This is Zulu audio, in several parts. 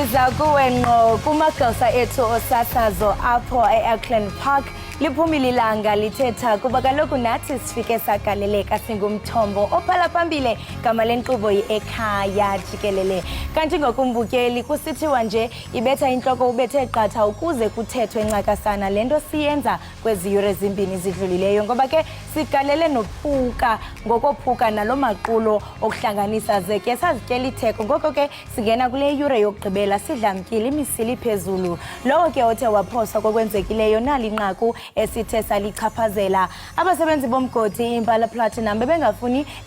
Siza kuwe ngqo kumagosa ethu osasazo apho e-Auckland Park. Liphumile ilanga lithetha kuba kaloku nathi sifike sagaleleka singumthombo ophala phambili gama lenkqubo yi-Ekhaya Jikelele. Kanti ngokumbukeli kusithiwa nje ibetha intloko ubethe qatha ukuze kuthethwe ncakasana le nto siyenza kwezi yure zimbini zidlulileyo, ngoba ke sigalele nophuka ngokophuka nalo maqulo okuhlanganisa ze ke sazityela itheko. Ngoko ke singena kule yure yokugqibela sidlamkile, imisila iphezulu. Lowo ke othe waphoswa kokwenzekileyo, nali inqaku esithe salichaphazela. Abasebenzi bomgodi Impala Platinum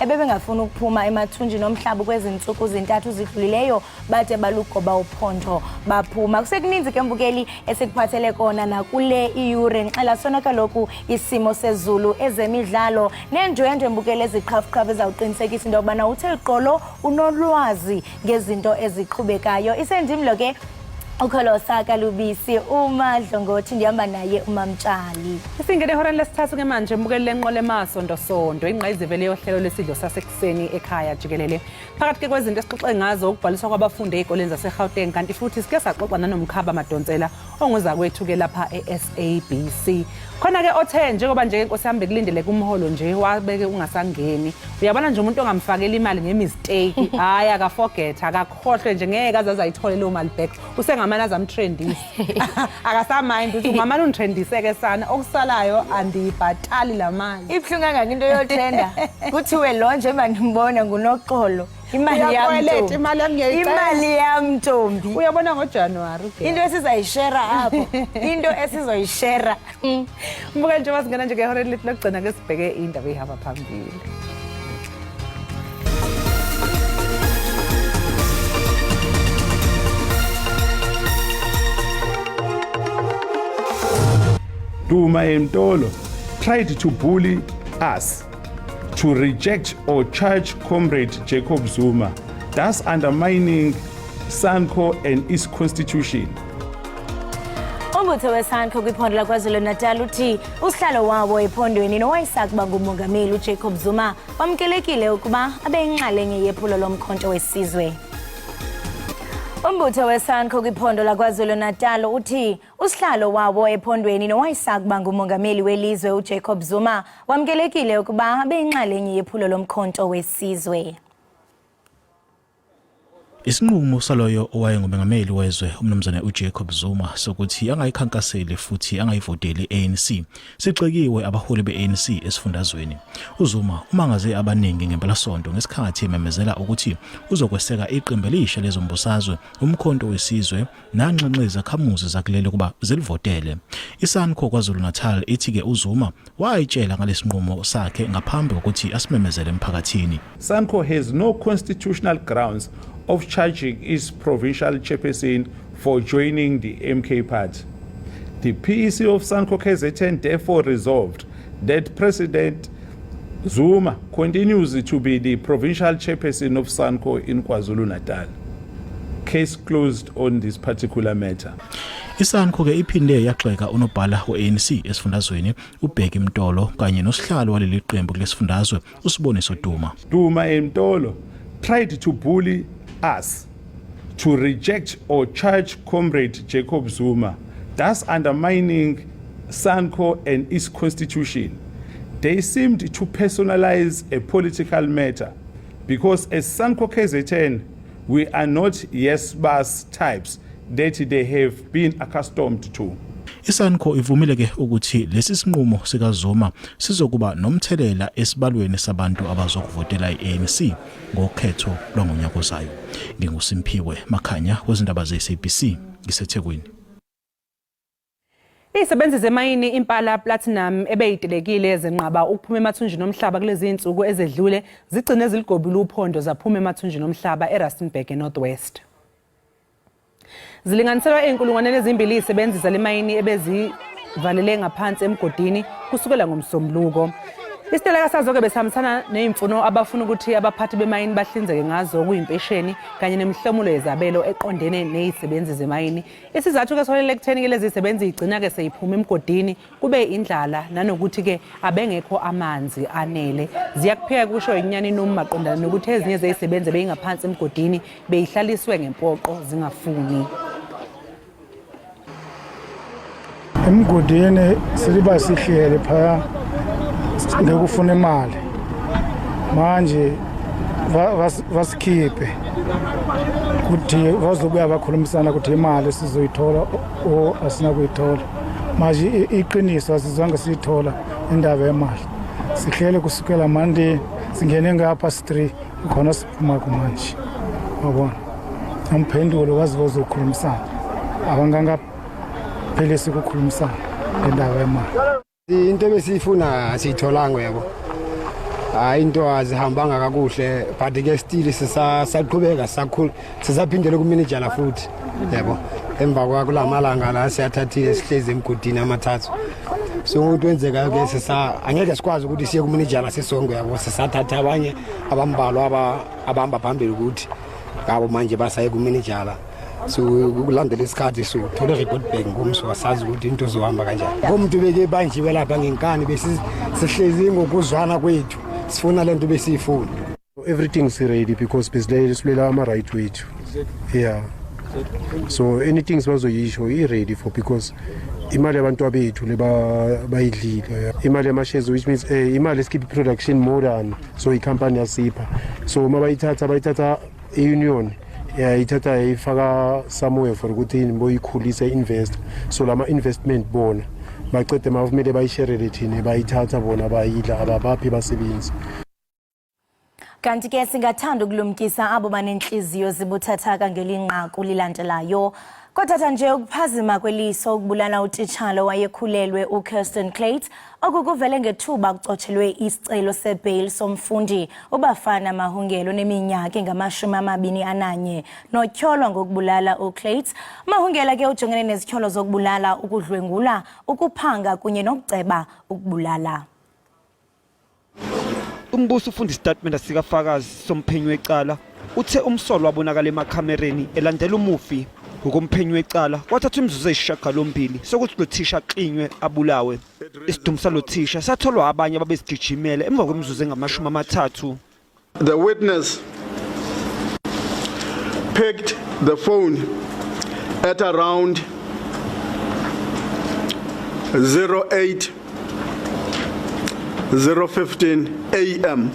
ebebengafuni ukuphuma emathunjini omhlaba kwezi ntsuku zintathu zidlulileyo, bade balugoba uphondo baphuma. Kusekuninzi ke mbukeli esikuphathele kona nakule iyure. Ngixela sona kaloku isimo sezulu, ezemidlalo neendwendwe mbukeli eziqhafuqhafu ezawuqinisekisa into yokubana uthe qolo unolwazi ngezinto eziqhubekayo. Isendim lo ke uKholosa Kalubisi uMadlongothi, ndihamba naye uMamtshali. Singene ehoreni lesithathu ke manje mbukeli lenqola emasonto-sonto, ingqayizivele yohlelo lwesidlo sasekuseni Ekhaya Jikelele. Phakathi ke kwezinto esixoxe ngazo ukubhaliswa kwabafundi ey'koleni zaseGauteng, kanti futhi sike saxoxa nanoMkhaba Madonsela onguzakwethu ke lapha e-SABC. Khona ke othe njengoba nje inkosi yami bekulindeleke umholo nje wabeke ungasangeni. Uyabona nje umuntu ongamfakela imali ngemistake, hhayi akaforget, akakhohlwe nje, ngeke aze azayithole leyo mali back. Usengamane azamtrendise. Akasamind ukuthi ungamane ungitrendise ke sana, okusalayo andiyibhatali la mali. Ibuhlungu kangaka into yotrenda. Kuthiwe lo nje mandimbona nguNoxolo. Imali yam Uyakweleta, ntombi. imali yam ngiyayicela. Imali yam ntombi. Uyabona ngoJanuwari ugela. Into esizayishera apho. Into esizoyishera. Mbuka njengoba singena nje ngehora lethu lokugcina ke sibheke indaba ehamba phambili. Duma Mtolo tried to bully us to reject or charge Comrade Jacob Zuma, thus undermining SANCO and its constitution. Umbutho weSANCO kwiphondo laKwaZulu-Natal uthi usihlalo wawo ephondweni nowayesakuba ngumongameli uJacob Zuma wamkelekile ukuba abe yinxalenye yephulo loMkhonto weSizwe. Umbutho weSANCO kwiphondo laKwaZulu-Natal uthi usihlalo wawo ephondweni nowayesakuba ngumongameli welizwe uJacob Zuma wamkelekile ukuba abe yinxalenye yephulo loMkhonto weSizwe. Isinqumo saloyo owayengumengameli wezwe uMnumzane uJacob Zuma sokuthi angayikhankaseli futhi angayivoteli i-ANC sigxekiwe abaholi be-ANC esifundazweni. UZuma umangaze abaningi ngempelasonto ngesikhathi ememezela ukuthi uzokweseka iqembu elisha lezombusazwe uMkhonto weSizwe nanxenxe izakhamuzi zakuleli ukuba zilivotele. ISANCO KwaZulu-Natal ithi-ke uZuma wayitshela ngalesinqumo sakhe ngaphambi kokuthi asimemezele emphakathini. SANCO has no constitutional grounds of charging its provincial chairperson for joining the MK party. The PEC of SANCO KZN therefore resolved that President Zuma continues to be the provincial chairperson of SANCO in KwaZulu-Natal. Case closed on this particular matter. ISANCO ke iphinde yagxeka unobhala we-ANC esifundazweni uBheki Mtolo kanye nosihlalo waleli qembu kulesifundazwe uSiboniso Duma. Duma and Mtolo tried to bully us to reject or charge Comrade Jacob Zuma, thus undermining SANCO and its constitution. They seemed to personalize a political matter because as SANCO KZN, we are not yes bus types that they have been accustomed to. ISANCO ivumile ke ukuthi lesi sinqumo sikaZuma sizokuba nomthelela esibalweni sabantu abazokuvotela iANC ngokhetho lwangonyaka ozayo. NginguSimphiwe Makhanya wezindaba ze-SABC ngiseThekwini. Izisebenzi zemayini Impala Platinum ebeyitelekile zenqaba ukuphuma emathunjini omhlaba kulezi zinsuku ezedlule zigcine ziligobile uphondo zaphuma emathunjini omhlaba eRustenburg eNorth West. Zilinganiselwa ey'nkulungwaneni ezimbili iy'sebenzi zale mayini ebezivalele ngaphansi emgodini kusukela ngoMsombuluko. Isiteleka sazo-ke besihambisana ney'mfuno abafuna ukuthi abaphathi bemayini bahlinzeke ngazo kuyimpesheni kanye nemihlomulo yezabelo eqondene ney'sebenzi zemayini. Isizathu-ke siholele ekutheni-ke lezi zisebenzi igcina-ke seyiphuma emgodini kube indlala nanokuthi-ke abengekho amanzi anele. Ziyakuphika kusho inyani num maqondana nokuthi ezinye zezisebenzi beyingaphansi emgodini beyihlaliswe ngempoqo zingafuni. Emgodini siliba sihlele phaya ngekufuna imali manje vasikhiphe kuthi bazobuya bakhulumisana ukuthi imali sizoyithola o asinakuyithola manje iqiniso asizange siyithola indaba yemali sihlele kusukela Monday singene ngapha 3 khona siphuma kumanje wabona umphendulo wazi bazokhulumisana abangangaphelisi ukukhulumisana ngendaba yemali. Into ebesiyifuna asiyitholanga yabo. Hayi into azihambanga kakuhle but ke still sisaqhubeka sisakhula sisaphindele kumanejala futhi yabo. Emva kwakula malanga la siyathathile sihlezi emgodini amathathu. So ukuthi wenzeka ke sisa angeke sikwazi ukuthi siye kumanejala sisonke yabo sisathatha abanye abambalwa abahamba phambili ukuthi ngabo manje basaye kumanejala. So ukulandela isikhathi so thole report back ngomso wasazi ukuthi into zohamba kanjani. Ngomuntu beke banjiwe lapha ngenkani besihlezi ngokuzwana kwethu sifuna lento besiyifuna. Everything is ready because besilele silwela ama right wethu. Yeah. So anything sibazoyisho i ready for because imali yabantu abethu le bayidlile imali yama-shares which means imali esikhipha i-production more than so i-company yasipha so uma bayithatha bayithatha i-union yayithatha yayifaka somewhere for ukuthi boyikhulise invest so lama investment bona bacede makumele bayisherele thina bayithatha bona bayidla ababaphi basebenzi. Kanti ke singathanda ukulumkisa abo banentliziyo zibuthathaka ngelinqaku lilandelayo. Kothatha nje ukuphazima kweliso ukubulala utitshala owayekhulelwe uKirsten Kluyts. Oku kuvele ngethuba kucotshelwe isicelo sebail somfundi uBafana Mahungelo oneminyaka engama-21 notyholwa ngokubulala uKluyts. Mahungela ke ujongene nezityholo zokubulala, ukudlwengula, ukuphanga kunye nokuceba ukubulala. Umbuso ufunda isitatimende sikafakazi somphenyi wecala uthe umsolwa wabonakala emakhamereni elandela umufi. Ngokomphenyi wecala kwathatha imizuzu eyisishiyagalombili sokuthi lo thisha aklinywe abulawe. Isidumbu salo thisha satholwa abanye ababezigijimela emva kwemizuzu engamashumi amathathu. The witness picked the phone at around 08 015 a.m.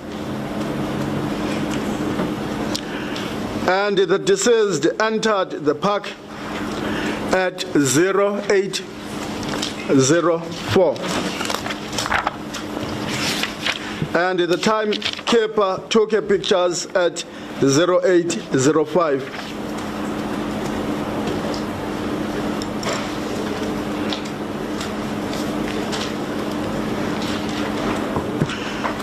And the deceased entered the park at 0804. And the timekeeper took a pictures at 0805.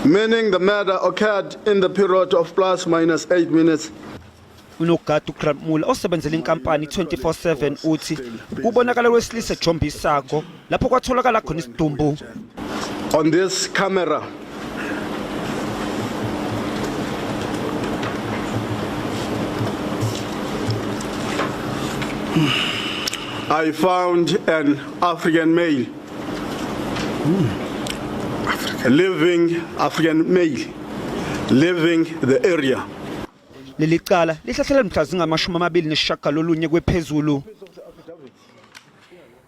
Meaning the murder occurred in the period of plus minus 8 minutes. Unogada uGrant Muller osebenzela inkampani 24/7 uthi kubonakala wesilisa ejomba isango lapho kwatholakala khona isidumbu. On this camera, I found an African male living African male leaving the area. Leli cala lihlahlela mhla zingama-29 kwephezulu.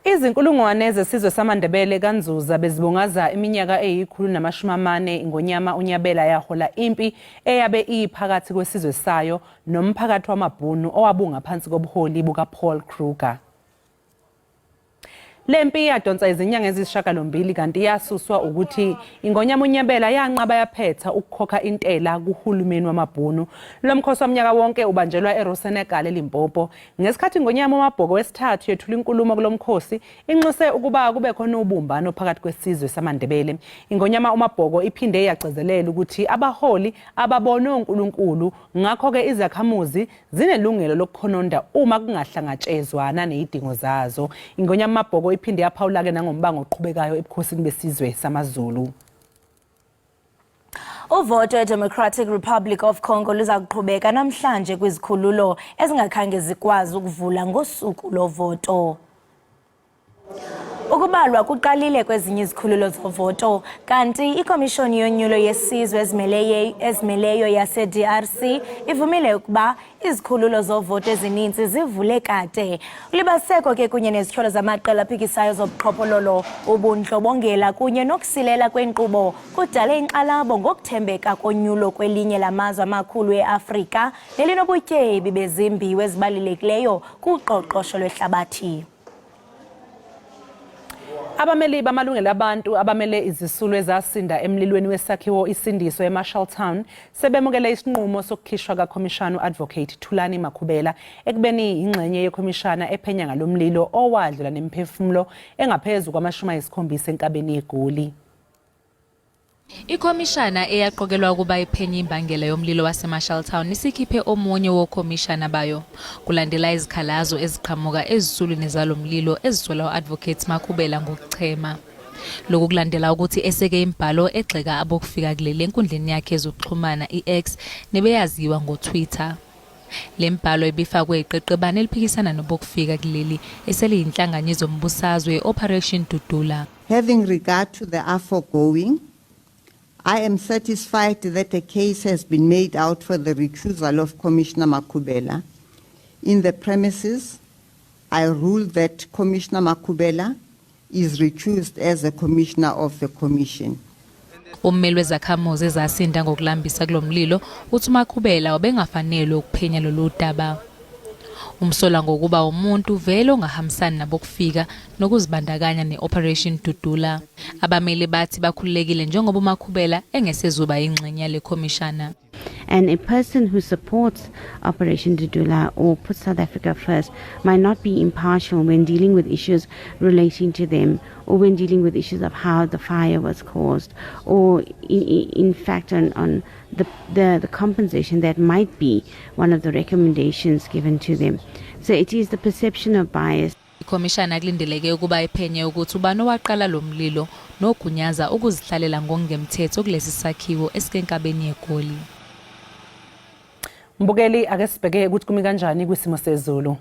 Izinkulungwane zesizwe samaNdebele kaNzuza bezibungaza iminyaka eyi-140 iNgonyama uNyabela yahola impi eyabe iphakathi kwesizwe sayo nomphakathi wamaBhunu owabungaphansi kobuholi bukaPaul Kruger. Le mpi yadonsa izinyanga eziyisishiyagalombili kanti yasuswa ukuthi iNgonyama uNyabela yanqaba yaphetha ukukhokha intela kuhulumeni wamaBhunu. Lo mkhosi waminyaka wonke ubanjelwa eRosenekal eLimpopo. Ngesikhathi iNgonyama uMabhoko wesithathu yethula inkulumo kulo mkhosi, inxuse ukuba kube khona ubumbano phakathi kwesizwe samaNdebele. Ingonyama uMabhoko iphinde yagcizelela ukuthi abaholi ababonwe uNkulunkulu, ngakho-ke izakhamuzi zinelungelo lokukhononda uma kungahlangatshezwana nezidingo zazo. Ingonyama Mabhoko iphinde yaphawula-ke nangombango oqhubekayo ebukhosini besizwe samaZulu. Uvoto eDemocratic Republic of Congo luza kuqhubeka namhlanje kwizikhululo ezingakhange zikwazi ukuvula ngosuku lovoto. Ukubalwa kuqalile kwezinye izikhululo zovoto kanti iKomishoni yoNyulo yeSizwe ezimeleyo yaseDRC ivumile ukuba izikhululo zovoto ezininzi zivule kade. Ulibaseko ke kunye nezityholo zamaqela aphikisayo zobuqhophololo, ubundlobongela kunye nokusilela kwenkqubo kudale inkxalabo ngokuthembeka konyulo kwelinye lamazwe amakhulu eAfrika nelinobutyebi bezimbiwa ezibalulekileyo kuqoqosho lwehlabathi. Abameli bamalungelo abantu abamele izisulu ezasinda emlilweni wesakhiwo Isindiso eMarshalltown sebemukele isinqumo sokukhishwa kakhomishana u-Advocate Thulani Makhubela ekubeni yingxenye yekhomishana ephenya ngalo mlilo owadlula nemiphefumulo engaphezu kwamashumi ayisikhombisa enkabeni yeGoli. Ikhomishana eyaqokelwa ukuba iphenye imbangela yomlilo waseMarshalltown isikhiphe omunye wokhomishana bayo kulandela izikhalazo eziqhamuka ezisulwini zalo mlilo ezisola u-Advocate Makhubela ngokuchema. Lokhu kulandela ukuthi eseke imibhalo egxeka abokufika kuleli enkundleni yakhe yezokuxhumana i-X nebeyaziwa ngoTwitter. Le mibhalo ibifakwe iqeqebane eliphikisana nobokufika kuleli eseliyinhlangano yezombusazwe i-Operation Dudula. Having regard to the aforegoing, I am satisfied that a case has been made out for the recusal of Commissioner Makhubela. In the premises, I rule that Commissioner Makhubela is recused as a commissioner of the commission. Ummeli wezakhamuzi ezasinda ngokulambisa kulo mlilo uthi uMakhubela ubengafanelwe ukuphenya lolu daba. Umsola ngokuba umuntu vele ongahambisani nabokufika nokuzibandakanya ne-Operation Dudula. Abameli bathi bakhululekile njengoba uMakhubela engesezuba yingxenye yale khomishana. And a person who supports Operation Dudula or puts South Africa first might not be impartial when dealing with issues relating to them or when dealing with issues of how the fire was caused or in fact on the compensation that might be one of the recommendations given to them. So it is the perception of bias. Ikhomishana kulindeleke ukuba iphenye ukuthi ubani owaqala lo mlilo nogunyaza ukuzihlalela ngokungemthetho kulesi sakhiwo esikenkabeni yeGoli. Mbukeli, ake sibheke ukuthi kumi kanjani kwisimo sezulu.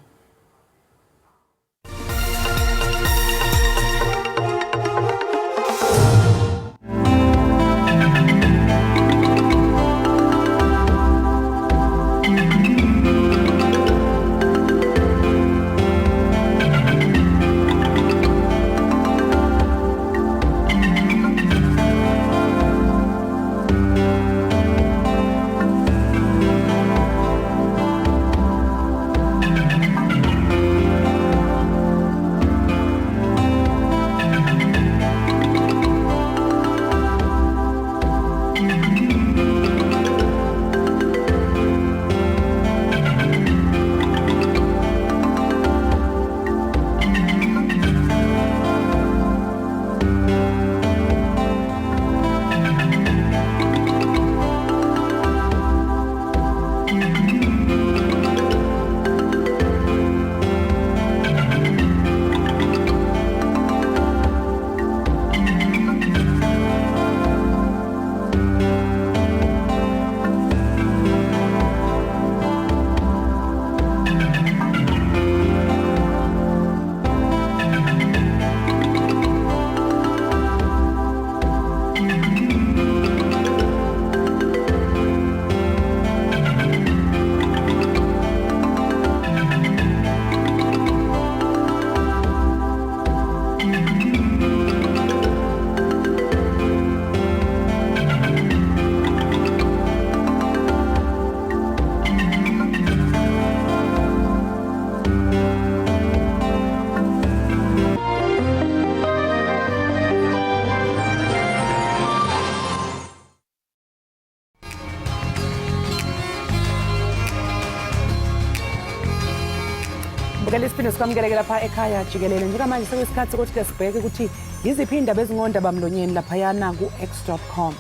Bukela isiphinde sikwamukeleke lapha ekhaya jikelele. Njengamanje sekuyisikhathi sokuthi ke sibheke ukuthi yiziphi iy'ndaba ezingondabamlonyeni laphayana ku-x.com.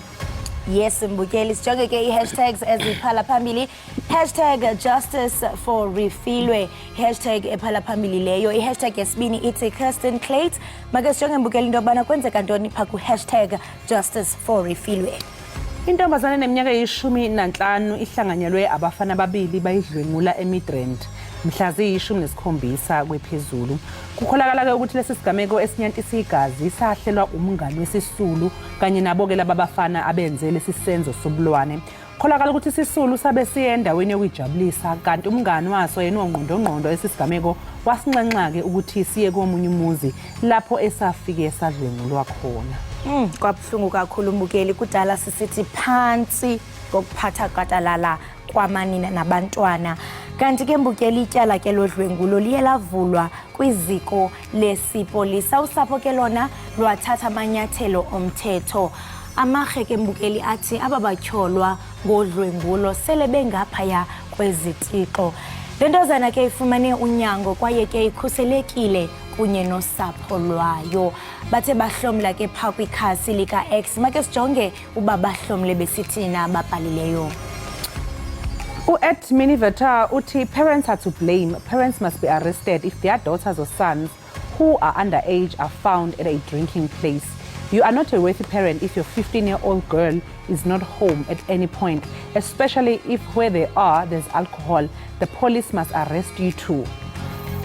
Yes, mbukeli, sijonge ke ii-hashtags eziphala phambili. Hashtag justice for Refilwe, hashtag ephala phambili leyo. I-hashtag yesibini ithi Kirsten Kluyts. Make sijonge, mbukeli, into yokubana kwenzeka ntoni phaa ku-hashtag justice for Refilwe. Intombazane eneminyaka eyi-15 ihlanganyelwe abafana ababili bayidlwengula eMidrand mhla ziyi-17 kwephezulu. Kukholakala-ke ukuthi lesi sigameko esinyantisa igazi sahlelwa umngani wesisulu kanye nabo-ke laba bafana abenze lesi senzo sobulwane. Kholakala ukuthi isisulu sabe siye endaweni yokuyijabulisa kanti umngani waso yena ongqondongqondo esisigameko wasinxenxa-ke ukuthi siye komunye umuzi lapho esafike sadlwengulwa khona. Kwabuhlungu kakhulu mbukeli, kudala sisithi phansi ngokuphatha katalala kwamanina nabantwana. Kanti ke mbukeli, ityala ke lodlwengulo liye lavulwa kwiziko lesipolisa. Usapho ke lona lwathatha amanyathelo omthetho. Amarhe ke mbukeli athi aba batyholwa ngodlwengulo sele bengaphaya kwezitixo. Le ntozana ke ifumane unyango kwaye ke ikhuselekile kunye nosapho lwayo. Bathe bahlomla ke phaa kwikhasi lika-X. Make sijonge uba bahlomle besithini na ababhalileyo. U-at Minivetar uthi parents are to blame. Parents must be arrested if their daughters or sons who are underage are found at a drinking place. You are not a worthy parent if your 15-year-old girl is not home at any point, especially if where they are there's alcohol. The police must arrest you too.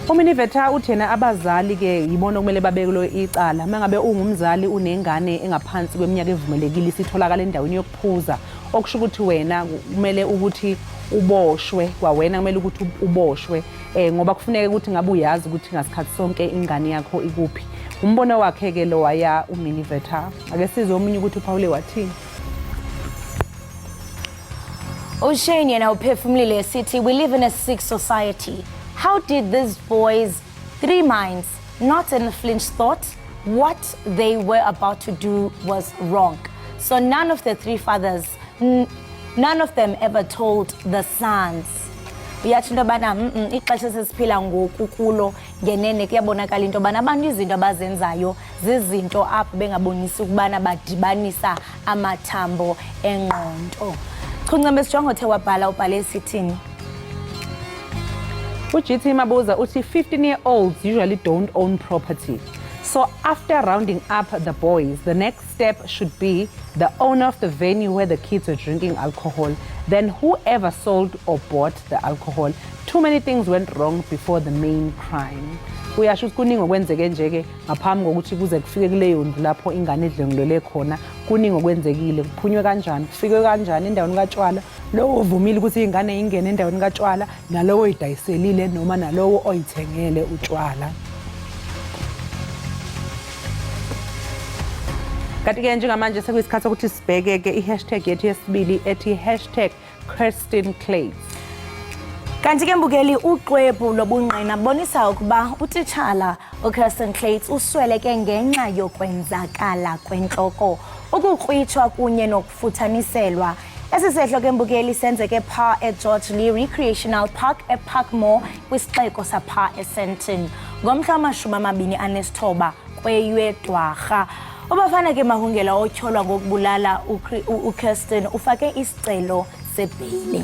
UMiniveta uthi yena abazali ke yibona okumele babekelwe icala. Uma ngabe ungumzali unengane engaphansi kweminyaka evumelekile isitholakala endaweni yokuphuza, okusho ukuthi wena kumele ukuthi uboshwe, kwawena kumele ukuthi uboshwe ngoba kufuneka ukuthi ngabe uyazi ukuthi ngasikhathi sonke ingane yakho ikuphi. Umbono wakhe ke lo waya uMiniveta. Ake sizwe omunye ukuthi uPaul wathini. UShane yena uphefumulile esithi we live in a sick society. How did these boys, three minds, not in a flinch thought what they were about to do was wrong? So none of the three fathers, none of them ever told the sons. Uyatsho into yobana ixesha esesiphila ngoku kulo ngenene kuyabonakala into yobana abantu izinto abazenzayo zizinto apho bengabonisi ukubana badibanisa amathambo engqondo. Chuncembe sijongo othe wabhala, ubhale esithini? UGT Mabuza uthi 15-year-olds usually don't own property. So after rounding up the boys, the next step should be the owner of the venue where the kids were drinking alcohol, then whoever sold or bought the alcohol. Too many things went wrong before the main crime. Uyasho ukuthi kuningi okwenzeke nje-ke ngaphambi kokuthi kuze kufike kuleyo ndlu lapho ingane edlwengulelwe khona. Kuningi okwenzekile, kuphunywe kanjani, kufikwe kanjani endaweni katshwala, lowo uvumile ukuthi ingane ingene endaweni katshwala, nalowo oyidayiselile noma nalowo oyithengele utshwala. Kanti-ke njengamanje sekuyisikhathi sokuthi sibheke-ke i-hashtag yethu yesibili ethi hashtag Kirsten Kluyts. Kanti ke mbukeli, uxwebhu lobungqina bonisa ukuba utitshala uKirsten Kluyts usweleke ngenxa yokwenzakala kwentloko, ukukrwitshwa kunye nokufuthaniselwa. Esi sehlo ke mbukeli senzeke phaa eGeorge Lee Recreational Park eParkmore kwisixeko saphaa eSandton ngomhla wama-29 kweyeDwarha. UBafana ke Mahungela otyholwa ngokubulala uKirsten ufake isicelo sebheyile.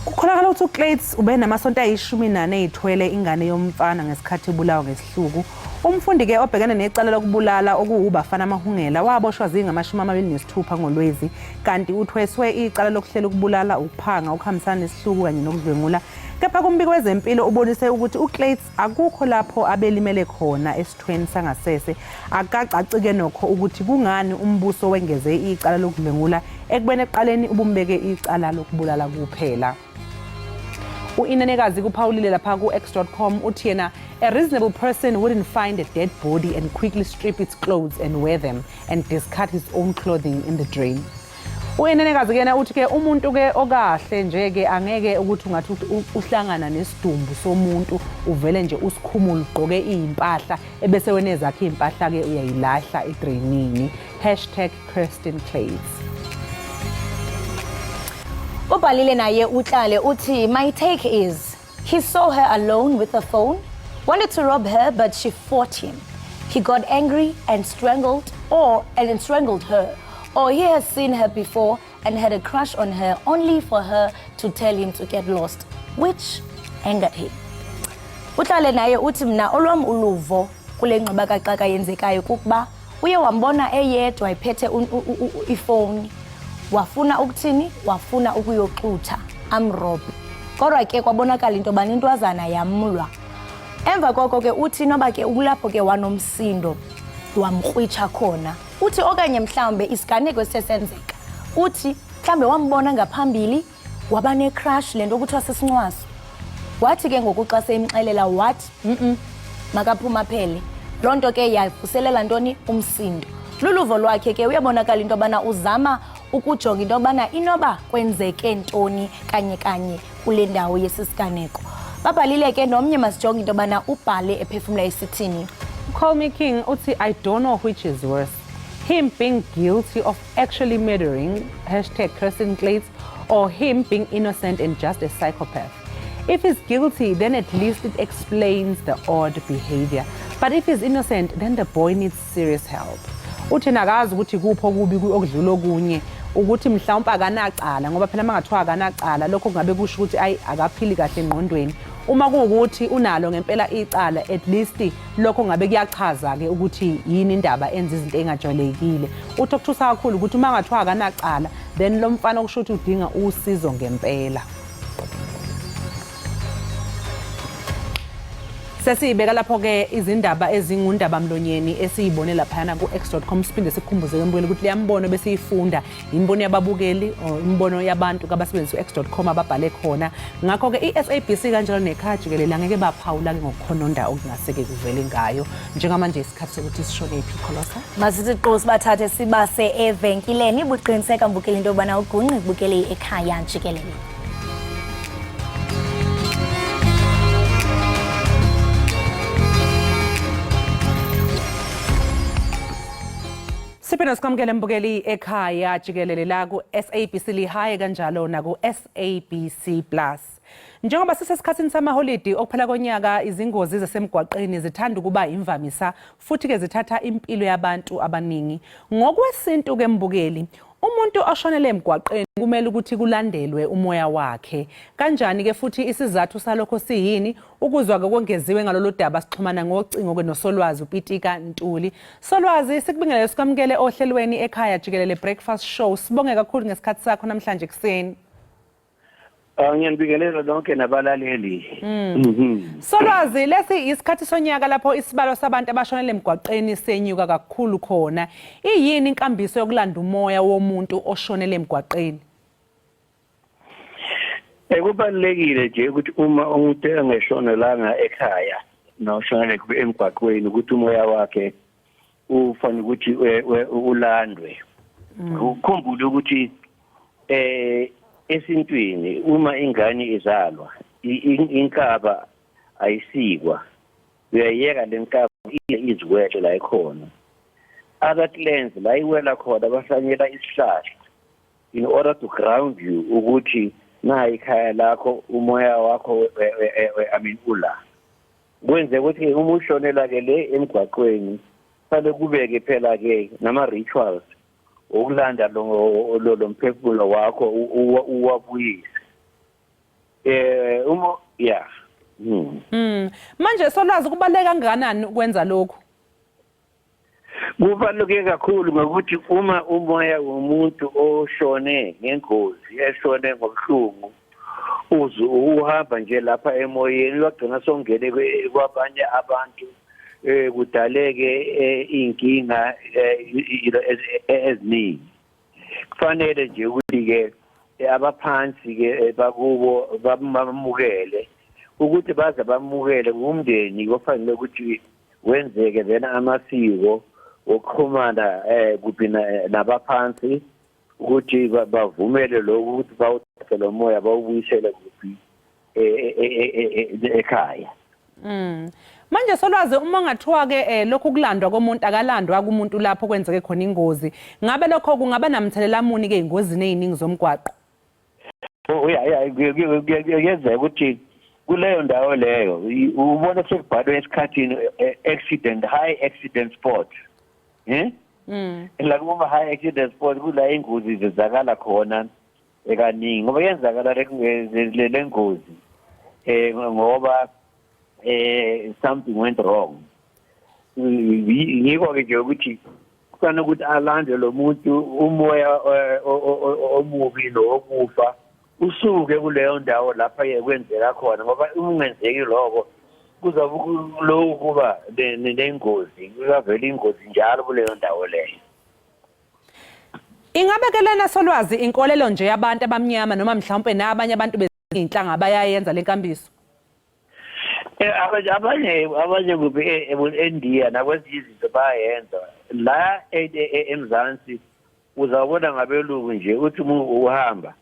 Kukholakala ukuthi uKluyts ube namasonto ayi-14 eyithwele ingane yomfana ngesikhathi ebulawa ngesihluku. Umfundi-ke obhekene necala lokubulala okuwuBafana Mahungela waboshwa zingama-26 ngoLwezi, kanti uthweswe icala lokuhlela ukubulala, ukuphanga, ukuhambisana nesihluku kanye nokudlwengula. Kepha kumbiko wezempilo ubonise ukuthi uKluyts akukho lapho abelimele khona esithweni sangasese. Akukacaci-ke nokho ukuthi kungani umbuso wengeze icala lokudlwengula ekubeni ekuqaleni ubumbeke icala lokubulala kuphela. U-Inenekazi kuphawulile lapha ku-x.com uthi yena a reasonable person wouldn't find a dead body and quickly strip its clothes and wear them and discard his own clothing in the drain. U-Inenekazi kuyena uthi ke umuntu ke okahle nje ke angeke ukuthi ungathi uhlangana nesidumbu somuntu uvele nje usikhumule ugqoke iy'mpahla ebese wena ezakhe iy'mpahla ke uyayilahla edrainini. Hashtag Kirsten Kluyts. Ubhalile naye uTlale uthi my take is he saw her alone with a phone, wanted to rob her but she fought him. He got angry and strangled her, or he has seen her before and had a crush on her only for her to tell him to get lost, which angered him. Utlale naye uthi mna olwam uluvo kule ngxubakaxaka yenzekayo kukuba uye wambona eyedwa ephethe ifowuni. Wafuna ukuthini? Wafuna ukuyoxutha amrobhe. Kodwa ke kwabonakala into yobana intwazana yamlwa. Emva koko ke uthi noba ke ukulapho ke wanomsindo wamkrwitsha khona. Uthi okanye mhlawumbe isiganeko esithe senzeka. Uthi mhlawumbe wambona ngaphambili waba necrush le nto kuthiwa sisincwaso. Wathi ke ngoku xa seyimxelela wathi makaphuma aphele. Loo nto ke yavuselela ntoni? Umsindo. Luluvo lwakhe ke, uyabonakala into yobana uzama ukujonga into yobana inoba kwenzeke ntoni kanye kanye kule ndawo yesi siganeko. Babhalile ke nomnye, masijonge into yobana ubhale ephefumla esithini. Call Me King uthi, "I don't know which is worse. Him being guilty of actually murdering #KirstenKluyts or him being innocent and just a psychopath. If he's guilty, then at least it explains the odd behavior. But if he's innocent, then the boy needs serious help." Uthi nakazi ukuthi kuphi okubi okudlula okunye, ukuthi mhlawumpe akanacala, ngoba phela mangathiwa akanacala, lokho kungabe kusho ukuthi ayi, akaphili kahle engqondweni. Uma kuwukuthi unalo ngempela icala, at least lokho ngabe kuyachaza-ke ukuthi yini indaba enza izinto ey'ngajwayelekile. Uthi okuthusa kakhulu ukuthi uma ngathiwa akanacala, then lo mfana kusho ukuthi udinga usizo ngempela. Sesiyibeka lapho-ke izindaba ezingundabamlonyeni esiyibone laphayana ku-x.com. Siphinde sikukhumbuze-ke mbukeli ukuthi leya mbono besiyifunda imibono yababukeli or imibono yabantu kabasebenzisa u-x.com ababhale khona. Ngakho-ke i-SABC kanjalo nekhaya jikelele angeke baphawula-ke ngokukhononda okungaseke kuvele ngayo. Njengamanje isikhathi sokuthi sishone phi, Kholosa? Masithi qo sibathathe sibase evenkileni. Buqiniseka mbukeli into yobana ugungqi kubukele ekhaya jikelele. Siphinde sikwamukele mbukeli ekhaya jikelele la ku-SABC Lehae kanjalo naku-SABC Plus. Njengoba sisesikhathini samaholidi okuphela konyaka, izingozi zasemgwaqeni zithanda ukuba imvamisa futhi-ke zithatha impilo yabantu abaningi. Ngokwesintu-ke mbukeli, umuntu oshonele emgwaqeni kumele ukuthi kulandelwe umoya wakhe. Kanjani-ke futhi isizathu salokho siyini? Ukuzwa-ke kwengeziwe ngalolu daba sixhumana ngocingo-ke noSolwazi uPitika Ntuli. Solwazi, sikubingelele sikwamukele ohlelweni ekhaya jikelele Breakfast Show. Sibonge kakhulu ngesikhathi sakho namhlanje ekuseni. Ngiyanibingelela lonke nabalaleli. Solwazi, lesi isikhathi sonyaka lapho isibalo sabantu abashonele emgwaqeni senyuka kakhulu khona. Iyini inkambiso yokulanda umoya womuntu oshonele emgwaqeni? Kubalulekile nje ukuthi uma umuntu engeshonelanga ekhaya noshonele emgwaqweni, ukuthi umoya wakhe ufanele ukuthi ulandwe. Ukukhumbule ukuthi esintwini uma ingane izalwa, inkaba ayisikwa, uyayiyeka le nkaba iye iziwele la ikhona. Other clans, la iwela khona bahlanyela isihlahla in order to ground you ukuthi nayi ikhaya lakho, umoya wakho, I mean, ula kwenze ukuthi uma ushonela ke le emgwaqweni, fanele kubeke phela ke nama rituals okulanda lo mphefumulo wakho uwabuyise uma yeah. Manje Solwazi, kubaluleke kangakanani ukwenza lokhu? Kubaluleke kakhulu ngokuthi uma umoya womuntu oshone ngengozi, eshone ngobuhlungu, uze uhamba nje lapha emoyeni, wagcina songene kwabanye abantu, kudaleke inkinga eziningi. Kufanele nje ukuthi ke abaphansi ke bakubo bamukele, ukuthi baze bamukele ngumndeni kufanele ukuthi wenzeke then amasiko wokuxhumana kuphi nabaphansi, ukuthi bavumele lokhu ukuthi bawuthathe lo moya bawubuyisele kuphi, ekhaya. Manje Solwazi, uma ngathiwa ke lokhu kulandwa komuntu akalandwa kumuntu lapho kwenzeke khona ingozi, ngabe lokho kungaba namthelela muni ke engozini eziningi zomgwaqo? Oh ya, kuyenzeka ukuthi kuleyo ndawo leyo ubona sekubhalwe esikhathini accident, high accident spot, la kuma high accident spot kula ingozi zenzakala khona ekaningi, ngoba yenzakala le ngozi ngoba something went wrong. Ngiko ke nje ukuthi Kufanele ukuthi alande lo muntu umoya omubi nowokufa usuke kuleyo ndawo lapha kwenzeka khona, ngoba uma ungenzeki lokho kuzabe lokhu kuba nengozi, kuzavela ingozi njalo kuleyo ndawo leyo. Ingabe ke lena solwazi inkolelo nje yabantu abamnyama noma mhlawumpe nabanye abantu bezinhlanga bayayenza lenkambiso? Abanye kuphi eNdiya nakwezinye izinto bayayenza. La eMzansi uzawubona ngabelungu nje uthi uma uhamba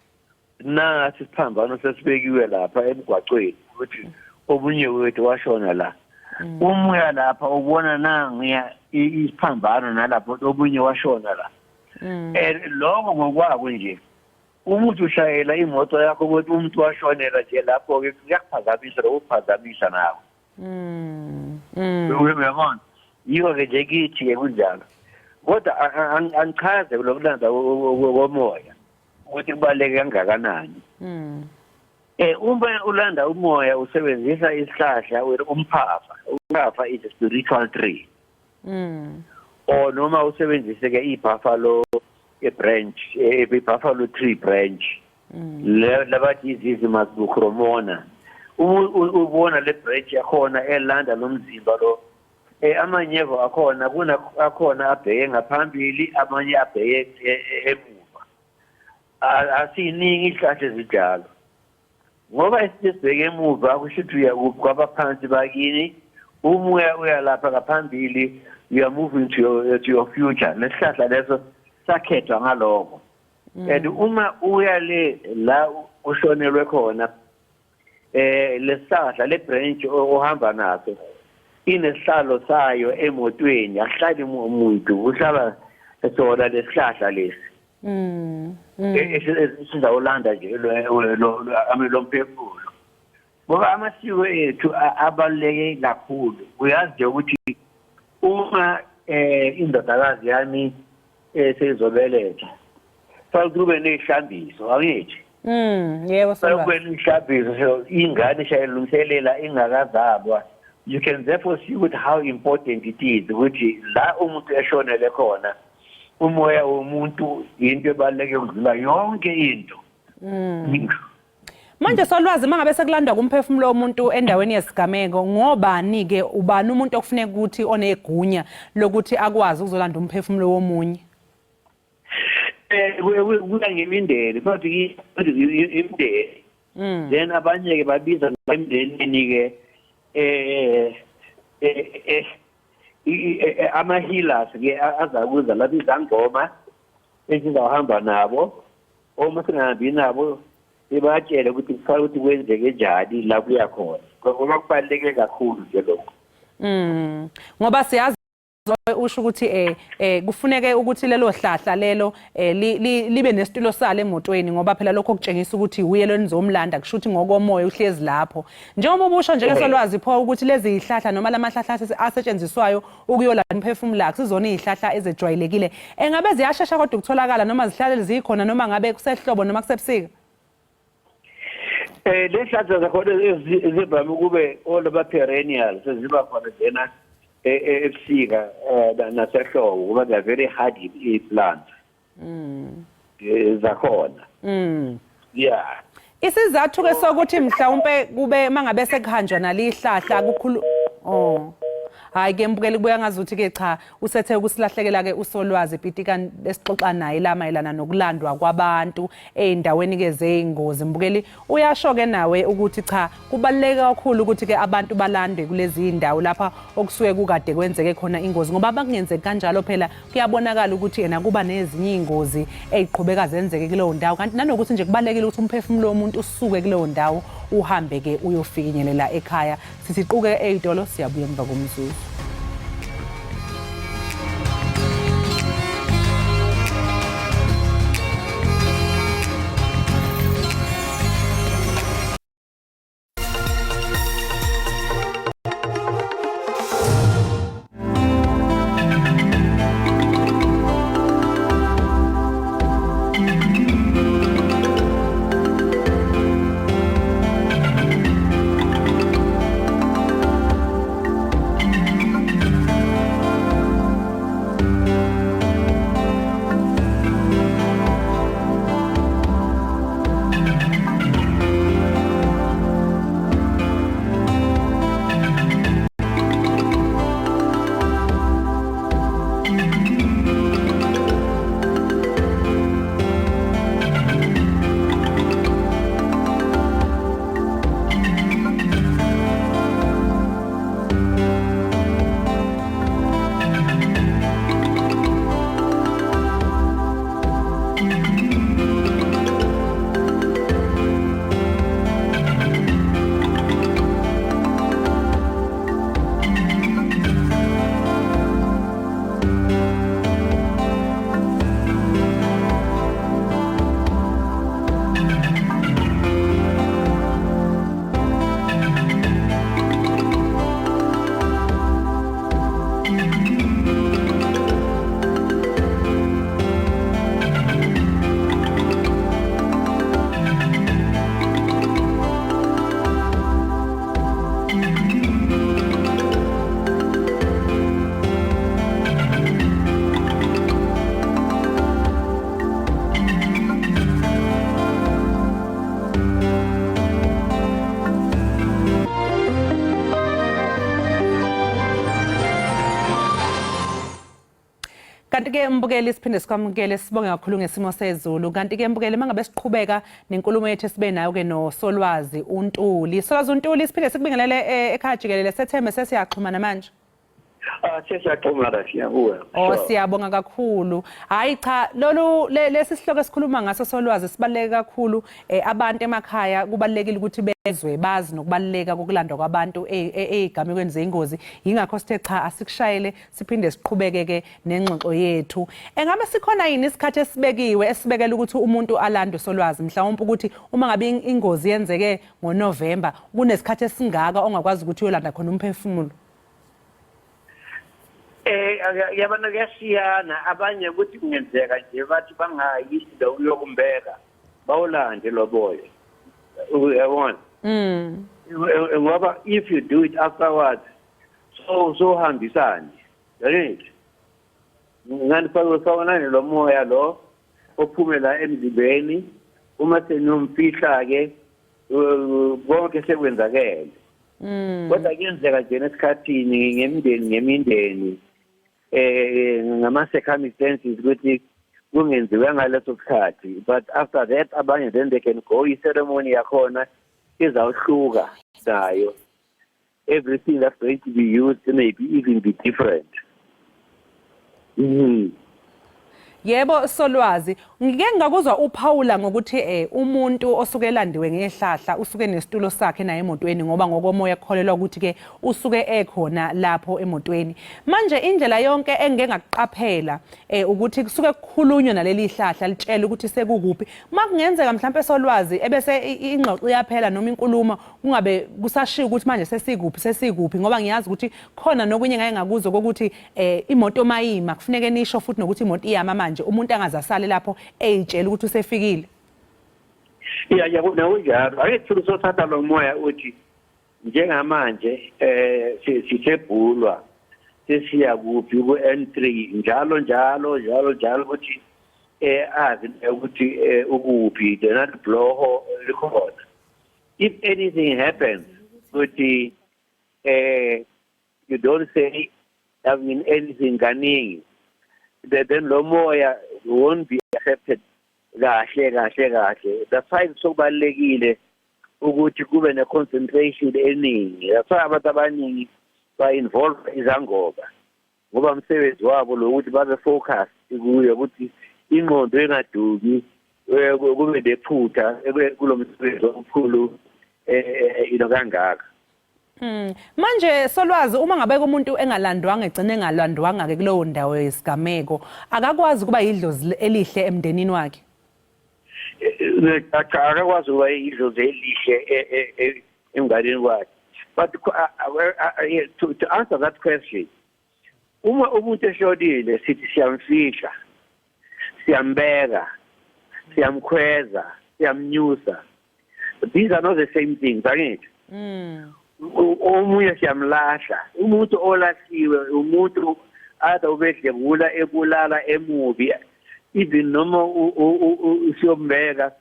nasi isiphambano sesibekiwe lapha emgwaqweni ukuthi omunye wethu washona la. Uma uya lapha ubona nangiya isiphambano nalapho omunye washona la. Lokho ngokwako nje uma uthi ushayela imoto yakho ukuthi umuntu washonela nje lapho-ke kuyakuphazamisa lokuphazamisa nawe. Uyabona, yiko-ke nje kithi-ke kunjalo, kodwa angichaze lokulanda komoya ukuthi kubaluleke kangakanani. Uma ulanda umoya usebenzisa isihlahla umphafa. Umphafa is a spiritual tree. Or noma usebenzise ke i-buffalo branch, i-buffalo tree branch. Labathi iZizimus bucromona. Ubona le branch yakhona elanda lomzimba lo, amanyevo akhona kuna akhona abheke ngaphambili, amanye abheke emuva. Asiningi izihlahla ezinjalo, ngoba esibheke emuva kusho ukuthi uya kwabaphansi bakini, uma uya lapha ngaphambili you are moving to your future. Lesihlahla leso sakhethwa ngaloko. And uma uya le la ushonelwe khona, lesihlahla le branch ohamba naso inesihlalo sayo emotweni, akuhlali umuntu, uhlala sona lesihlahla lesi esizawulanda nje lo mphefumulo, ngoba amasiko ethu abaluleke kakhulu. Uyazi nje ukuthi uma indodakazi yami seyizobeletha, fanele kube ney'hlambiso, angithi? Yebo. Fanele kube ney'hlambiso, so ingane ishayilungiselela ingakazalwa. You can therefore see ukuthi how important it is ukuthi la umuntu eshonele khona, umoya womuntu into ebaluleke ukudlula yonke into. Manje solwazi, mangabe sekulandwa kumphefumulo womuntu endaweni yesigameko, ngobani ke, ubani umuntu okufuneka ukuthi onegunya lokuthi akwazi ukuzolanda umphefumulo womunye? Kuya ngemindeni, futhi imindeni. Then abanye ke babiza emndenini ke ama healers ke azakuza lapha, izangoma esizawuhamba nabo. Uma singahambi nabo, sibatshele ukuthi kufanele ukuthi kwenzeke njani la kuya khona, ngoba kubaluleke kakhulu nje lokho. Ngoba siyazi usho ukuthi kufuneke ukuthi lelo hlahla lelo libe nesitulo salo emotweni, ngoba phela lokho kutshengisa ukuthi uye lo nizomlanda, kusho ukuthi ngokomoya uhlezi lapho. Njengoba ubusho nje solwazi pho ukuthi lezi zihlahla noma lamahlahla asetshenziswayo ukuyolanda umphefumulo akusizona izihlahla ezejwayelekile, engabe ziyashesha kodwa ukutholakala noma zihlale zikhona noma ngabe kusehlobo noma kusebusika? Lezihlahla zakhona ezivame ukube olaba perennial seziba khona njena ebusika nasehlobo, kuba they are very hardy plants zakhona. Yeah. Isizathu ke sokuthi mhlawumbe kube mangabe sekuhanjwa nalihlahla kukhulu. Oh. Hayi ke mbukeli, kubuya ngazuthi ke cha, usethe ukusilahlekela ke usolwazi Pitika besixoxa naye la mayelana nokulandwa kwabantu ey'ndaweni ke zey'ngozi. Mbukeli, uyasho ke nawe ukuthi cha, kubaluleke kakhulu ukuthi ke abantu balandwe kulezi ndawo lapha okusuke kukade kwenzeke khona ingozi, ngoba bakungenzeki kanjalo phela kuyabonakala ukuthi yena kuba nezinye iy'ngozi ey'qhubeka zenzeke kuleyo ndawo, kanti nanokuthi nje kubalulekile ukuthi umphefumulo womuntu usuke kuleyo ndawo uhambe-ke uyofinyelela ekhaya. Sithi quke ey'tolo, siyabuya emva komzuzu. Kanti ke mbukeli, siphinde sikwamukele, sibonge kakhulu ngesimo sezulu. Kanti ke mbukeli, mangabe siqhubeka nenkulumo yethu esibe nayo ke noSolwazi uNtuli. Solwazi uNtuli, siphinde sikubingelele ekhaya jikelele, sethembe sesiyaxhumana manje. Ah, sesiyaxhumana, siyabuya. Oh, siyabonga kakhulu. Hayi cha, lolu lesi sihloko esikhuluma ngaso, Solwazi, sibaluleke kakhulu. Abantu emakhaya kubalulekile ukuthi bezwe, bazi nokubaluleka kokulandwa kwabantu ezigamekweni zengozi. Yingakho sithe cha, asikushayele, siphinde siqhubeke ke nengxoxo yethu. Engabe sikhona yini isikhathi esibekiwe esibekela ukuthi umuntu alandwe, Solwazi, mhlawumbe ukuthi uma ngabe ingozi yenzeke ngoNovember, kunesikhathi esingaka ongakwazi ukuthi uyolanda khona umphefumulo? Yabona, kuyashiyana. Abanye ukuthi kungenzeka nje bathi bangayi lo uyokumbeka, bawulande loboya, uyabona? Ngoba if you do it afterwards, so hambisani, right? Ngani faka lo moya lo ophumela emzimbeni uma seniyomfihla ke, konke sekwenzakele. Kodwa kuyenzeka nje esikhathini ngemindeni ngemindeni, ngama circumstances, ukuthi kungenziwa ngaleso sikhathi, but after that abanye then they can go. I-ceremony yakhona izawuhluka nayo. Everything that's going to be used may be even be different. Yebo Solwazi, ngike ngakuzwa uphawula ngokuthi umuntu osuke elandiwe ngehlahla usuke nesitulo sakhe naye emotweni, ngoba ngokomoya kukholelwa ukuthi ke usuke ekhona lapho emotweni. Manje indlela yonke engike ngakuqaphela ukuthi kusuke kukhulunywa naleli hlahla, litshela ukuthi sekukuphi. Makungenzeka mhlawumbe, Solwazi, ebese ingxoxo iyaphela noma inkulumo, kungabe kusashiwo ukuthi manje sesikuphi, sesikuphi, ngoba ngiyazi ukuthi khona nokunye ngake ngakuzwa kokuthi imoto mayima kufuneke nisho futhi nokuthi imoto iyama manje, umuntu angazasale lapho eyitshela ukuthi usefikile. Ya, yabona, kunjalo. Ake thula, sothatha lo moya uthi njengamanje sisebhulwa, sesiya kuphi ku-N3, njalo njalo njalo njalo, ukuthi azi ukuthi ukuphi lena bloho likhona. If anything happens ukuthi you don't say, I mean, anything kaningi, then lo moya won't be accepted kahle kahle kahle. That's why sokubalulekile ukuthi kube ne-concentration eningi. That's why abantu abaningi ba-involve izangoma, ngoba umsebenzi wabo lo ukuthi babe focus kuyo, ukuthi ingqondo ingaduki, kube nephutha kulo msebenzi omkhulu ino kangaka. Manje Solwazi, uma ngabe umuntu engalandwanga, egcine engalandwanga ke kulowo ndawo yesigameko, akakwazi kuba yidlozi elihle emndenini wakhe? Cha, akakwazi ukuba idlozi elihle emnganini wakhe. But to answer that question, uma umuntu eshonile, sithi siyamfihla, siyambeka, siyamkhweza, siyamnyusa. These are not the same things, angithi? Omunye siyamlahla. Umuntu olahliwe umuntu either ubedlengula, ebulala, emubi. Even noma siyombeka,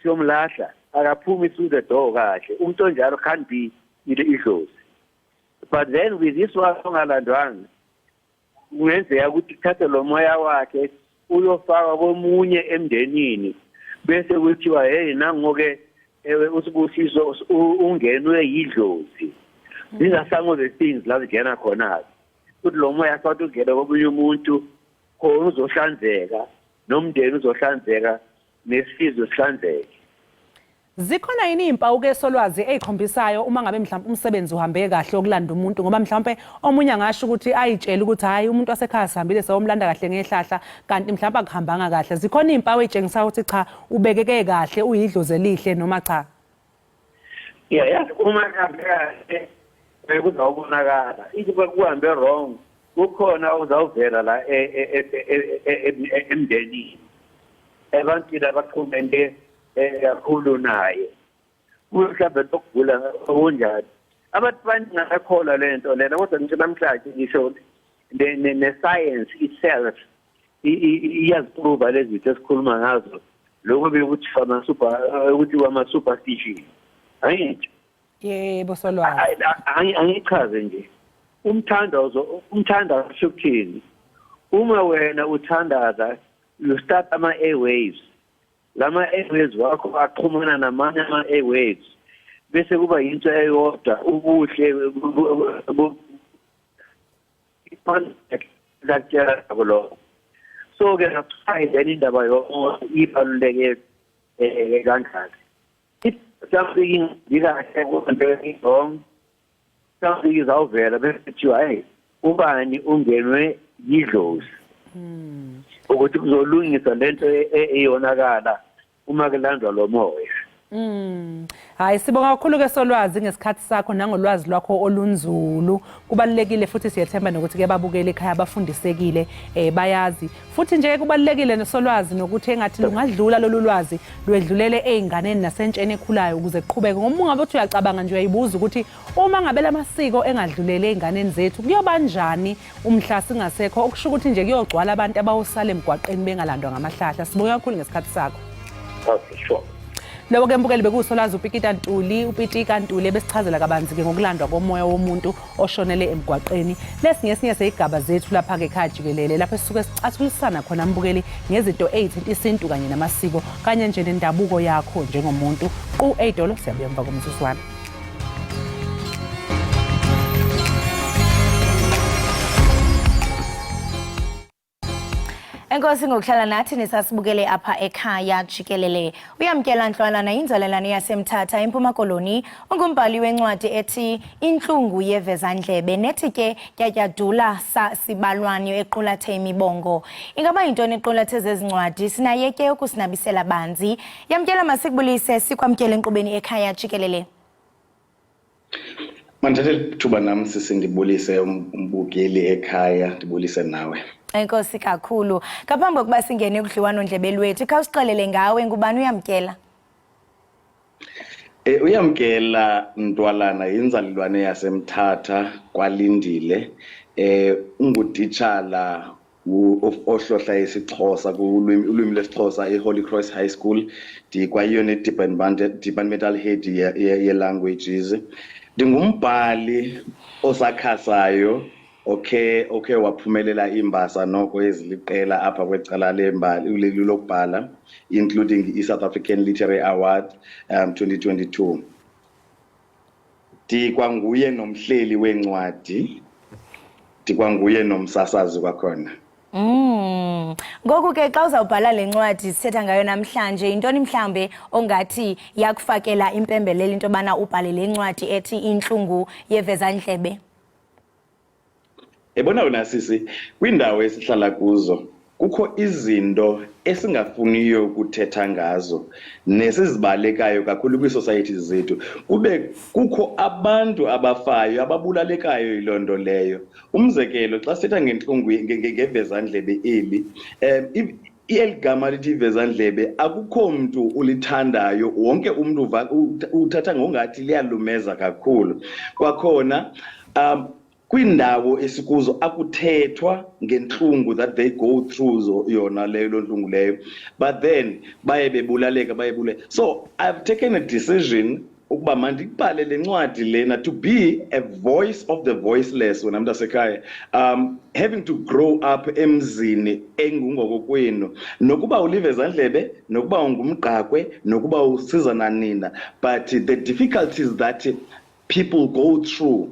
siyomlahla, akaphumi through the door kahle. Umuntu onjalo can't be idlozi. But then with this one ongalandwanga, kungenzeka ukuthi kuthathe lo moya wakhe uyofaka komunye emndenini, bese kuthiwa, "Hey, nango-ke ewe uSibusiso ungenwe yidlozi." These are some of the things la zingena khona-ke, ukuthi lo moya sathi ungene komunye umuntu khona uzohlanzeka, nomndeni uzohlanzeka, nesizwe sihlanzeke. Zikhona yini iy'mpawu ke, Solwazi, ey'khombisayo uma ngabe mhlawumbe umsebenzi uhambe kahle wokulanda umuntu? Ngoba mhlawumbe omunye angasho ukuthi ayitshele ukuthi hhayi, umuntu wasekhaya sihambile sayomlanda kahle ngehlahla, kanti mhlawumbe akuhambanga kahle. Zikhona iy'mpawu ey'tshengisayo ukuthi cha, ubekeke kahle, uyidlozi elihle, noma cha? Ya, yazi, uma kuhambe kahle kuzawubonakala. If kuhambe wrong, kukhona okuzawuvela la emndenini, ebantwini abaxhumene kakhulu naye, mhlawumbe lokugula okunjani. Abantu abaningi abakholwa le nto lena, kodwa ngisho namhlanje, ngisho ne-science itself iyaziprova lezi zinto esikhuluma ngazo, lokho bekuthi ama-super, ukuthi ama-superstition, angithi? Yebo, Solwazi. Angichaze nje umthandazo. Umthandazo kusho ukuthini? Uma wena uthandaza you start ama airwaves lama airwaves wakho axhumana namanye ama airwaves bese kuba yinto eyodwa ubuhle lakutshela lokho. So ke ngakuchayi then indaba yomoya ibaluleke eh kangaka. If something ngikahle kwento wrong, something izawuvela bese kuthiwa hey, ubani ungenwe yidlozi, ukuthi kuzolungiswa lento eyonakala uma kulandwa lo moya. Hayi, sibonga kakhulu ke solwazi ngesikhathi sakho nangolwazi lwakho olunzulu. Kubalulekile futhi siyethemba nokuthi ke babukele ekhaya bafundisekile, bayazi. Futhi nje kubalulekile nesolwazi nokuthi engathi lungadlula lolu lwazi lwedlulele ezinganeni nasentsheni ekhulayo ukuze kuqhubeke. Ngoba ungabe uthi uyacabanga nje uyayibuza ukuthi uma ngabe lamasiko engadlulele ezinganeni zethu kuyoba njani umhla singasekho, okusho ukuthi nje kuyogcwala abantu abawusala emgwaqeni bengalandwa ngamahlahla. Sibonga kakhulu ngesikhathi sakho. Okay, sure. Lobo ke mbukeli bekuwusolwazi uPikita Ntuli, uPitika Ntuli ebesichazela kabanzi ke ngokulandwa komoya womuntu oshonele emgwaqeni. Lesi ngesinye seyigaba zethu lapha ke ekhaya jikelele lapho esisuke sicathulisana khona mbukeli ngezinto ezithinta isintu kanye namasiko kanye nje nendabuko yakho njengomuntu. Qu eyidolo siyabuya emva komzuzwana. Enkosi ngokuhlala nathi nisasibukele apha ekhaya jikelele. Uyamkela Ntlwalana yinzalelwane yaseMthatha eMpuma Koloni, ungumbhali wencwadi ethi Intlungu Yevezandlebe nethi ke Tyatyadula sa sibalwanyo equlathe imibongo. Ingaba yintoni equlathe zezi ncwadi? Sinaye ke ukusinabisela banzi. Yamkela, masikubulise sikwamkele enkqubeni ekhaya jikelele. Mandithathe lithuba nam sisi ndibulise umbukeli ekhaya, ndibulise nawe. Enkosi kakhulu. Ngaphambi kokuba singene kudliwano-ndlebe lwethu, khawusixelele ngawe, ngubani uYamkela? UYamkela Ntwalana yinzalelwane yaseMthatha kwaLindile. Ungutitshala ohlohla isiXhosa kulwimi ulwimi lwesiXhosa eHoly Cross High School. Ndikwayiyo ne-departmental head ye-languages. Ndingumbhali osakhasayo okhe waphumelela iimbasa noko eziliqela apha kwecala lembali lokubhala, including i-South African Literary Award 2022. Ndikwanguye nomhleli weencwadi, ndikwanguye nomsasazi kwakhona. Ngoku ke xa uzawubhala le ncwadi sithetha ngayo namhlanje, yintoni mhlambe ongathi yakufakela impembelelo into yobana ubhale le ncwadi ethi Intlungu Yevezandlebe? Ebona wena sisi, kwiindawo esihlala kuzo kukho izinto esingafuniyo ukuthetha ngazo nesizibalekayo kakhulu kwii-societies zethu, kube kukho abantu abafayo ababulalekayo yiloo nto leyo. Umzekelo, xa sithetha ngentlungu ngevezandlebe eli, eli gama lithi ivezandlebe akukho mntu ulithandayo, wonke umntu uthatha ngongathi liyalumeza kakhulu. Kwakhona kwiindawo esikuzo akuthethwa ngentlungu that they go through yona leyo loo ntlungu leyo, but then baye bebulaleka, baye bulale. So I've taken a decision ukuba mandibhale le ncwadi lena to be a voice of the voiceless. Wena mntasekhaya, having to grow up emzini engungokokwenu, nokuba ulivezandlebe, nokuba ungumgqakwe, nokuba usiza nanina, but the difficulties that people go through,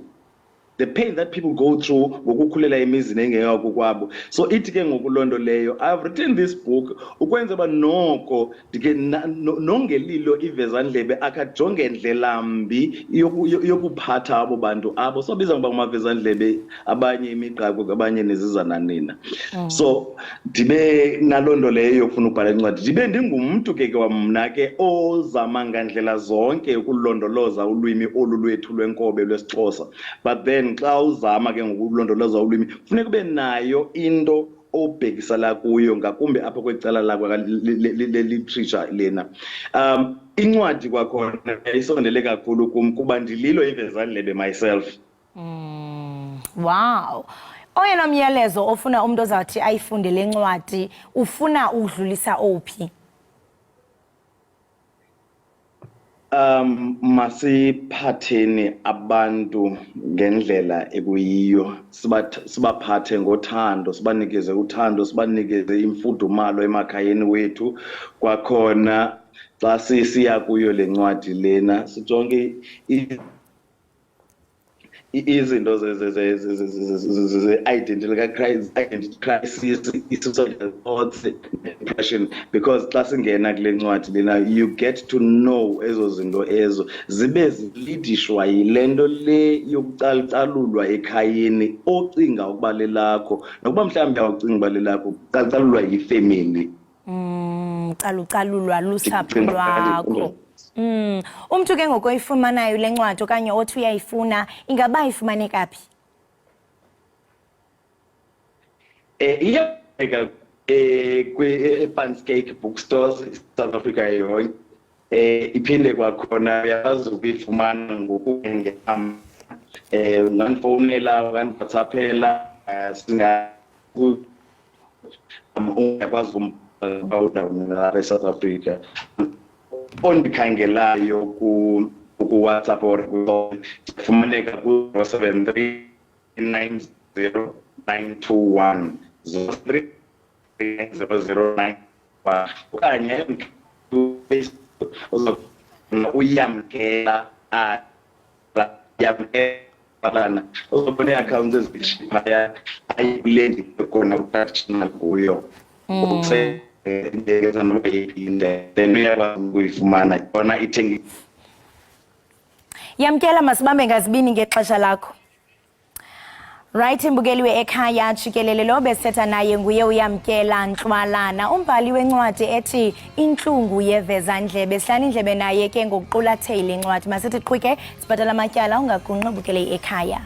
the pain that people go through ngokukhulela emizini engeyako kwabo. So ithi ke ngoku loo nto leyo, I've written this book ukwenza uba noko ndike nongelilo ivezandlebe akajonge ndlela mbi yokuphatha abo bantu abo sobiza ngoba ngumavezandlebe, abanye imigqako, abanye nezizananina. So ndibe naloo nto leyo yokufuna ukubhala incwadi, ndibe ndingumntu ke kwamna ke ozama ngandlela zonke ukulondoloza ulwimi olu lwethu lwenkobe lwesiXhosa. But then xa uzama ke ngokulondoloza ulwimi, kufuneka ube nayo into obhekisela kuyo, ngakumbi apha kwecala lakwa le-literature lena. Incwadi kwakhona isondele kakhulu kum kuba ndililo ivezandlebe myself. Wow. Oyena myalezo ofuna umuntu ozawuthi ayifunde le ncwadi ufuna ukudlulisa ophi? Masiphatheni abantu ngendlela ekuyiyo, sibaphathe ngothando, sibanikeze uthando, sibanikeze imfudumalo emakhayeni wethu. Kwakhona xa sisiya kuyo le ncwadi lena sijonge izinto ze-identity crisis, i-suicidal thoughts, depression, because xa singena kule ncwadi lena you get to know ezo zinto ezo zibe zilidishwa yile nto le yokucalucalulwa ekhayeni ocinga ukuba lelakho, nokuba mhlawumbi awucinga uba lelakho, kucalucalulwa yifemeli. Calucalulwa lusapho lwakho. Umntu ke ngoku oyifumanayo le ncwadi okanye othi uyayifuna, ingaba ifumaneka phi? Iyafumaneka kwi-Van Bookstores South Africa yonke. Iphinde kwakhona uyakwazi ukuyifumana ngokungena, ungandifowunela, ungandiWhatsAppela, singa uyakwazi umbawudawuni eSouth Africa. Ondikhangelayo ku-WhatsApp or ndifumaneka ku-073 90 921 03 009, okanye uyamkela yamkelana, uzobona ii-accounts ezibili phaya, ayikule ndikhona ku-practitioner kuyo ndiyekeza noba yeyiphi indlela, then uyakwazi ukuyifumana yona ithengi. Yamkela, masibambe ngazibini ngexesha lakho. Right, mbukeliwe ekhaya jikelele, lo besithetha naye nguye uYamkela Ntlwalana, umbhali wencwadi ethi Intlungu Yevezandlebe. Sihlala indlebe naye ke ngokuqulathe ile ncwadi. Masithi qhwike, sibhatala amatyala, ungagunqi, ubukele ekhaya.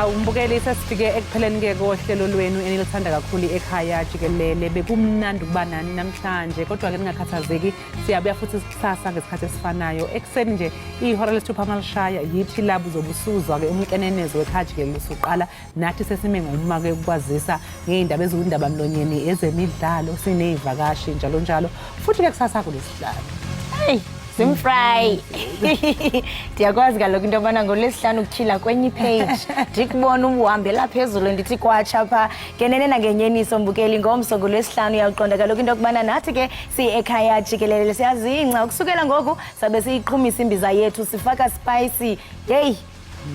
Umbukeli, sesifike ekupheleni ke kohlelo lwenu enilithanda kakhulu ekhaya jikelele. Bekumnandi ukuba nani namhlanje, kodwa ke ningakhathazeki, siyabuya futhi kusasa ngesikhathi esifanayo ekuseni nje ihora lesithupha malishaya yithi labo uzobe usuzwa ke umkenenezo wekhaya jikelele usuqala. Nathi sesime ngoma ke ukwazisa ngey'ndaba eziwundaba mlonyeni, ezemidlalo, siney'vakashi njalo njalo, futhi ke kusasa kulesihlanu. Hey, zimfry, ndiyakwazi kaloku into yobana ngolwesihlanu ukutyhila kwenye ipage, ndikubona ubuhambela phezulu, ndithi kwatsha phaa ngenene nangenyeniso. Mbukeli, ngomso ngolwesihlanu uyawuqonda kaloku into yokubana nathi ke siyi-ekhaya jikelele siyazingca. Ukusukela ngoku sabe siyiqhumisa imbiza yethu, sifaka spicy. Yeyi,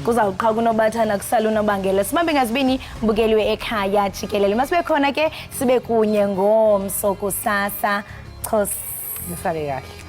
kuzawuqhawuka unobathana, kusala unobangela. Sibambe ngazibini, mbukeliwe ekhaya jikelele, masibe khona ke, sibe kunye ngomso kusasa. Chos. Nisale kahle.